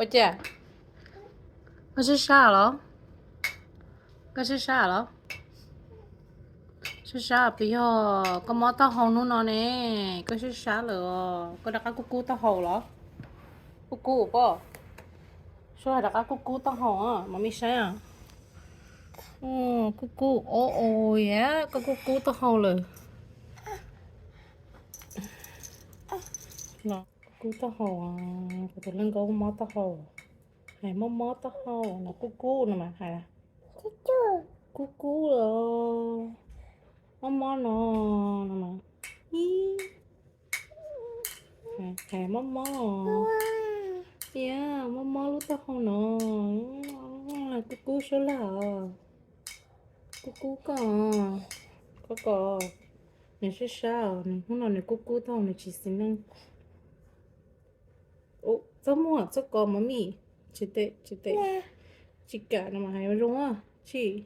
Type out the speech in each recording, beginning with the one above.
Ua cas? Koj sib sab los? Koj sib sab los? Sib sab puas yog? Koj mob taub hau hnub no ne, koj sib sab lawm os. Koj rov qab kub kub taub hau los? Kub kub pob. Suab rov qab kub kub taub hau, mam mi saib. Kub kub, o, o, koj kub kub taub hau lawm. Kub kub taub hau, kuv tus leej nkauj mob taub hau. Hais mob mob taub hau no, kub kub no mas hais. Kub kub los, mob mob no, no mas. Hais mob mob, mob mob lub taub hau no. Kub kub suab laj os. Kub kub koj, koj koj. Nws sib sab os, nws hnub no nws kub kub taub hau, nws tsis xis neej. Txob muag txob kos mov mij, tsis tes tsis tes, tsis kam no mas hais zoo, tsis.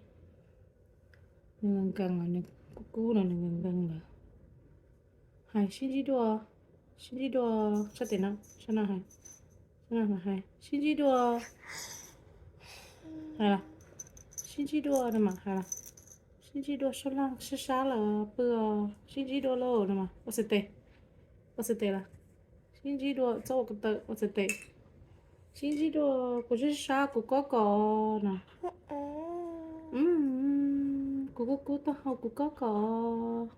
Nws nkees nkees, nws kub kub no nws nkees nkees lawm. Hais sib ntsib dua, sib ntsib dua, sab tes no, sab no hais, sab no hais sib ntsib dua. Hais los? Sib ntsib dua no mas hais los? Sib ntsib dua, sab laj sib sab lawm pw os, sib ntsib dua lauj no mas ua txhais tes, ua txhais tes los? Sib ntsib dua, txob ua ko taw, ua txhais tes. Sib ntsib dua, kuv sib sab kuv kob kos no. Kuv kub kub taub hau kuv kob kos.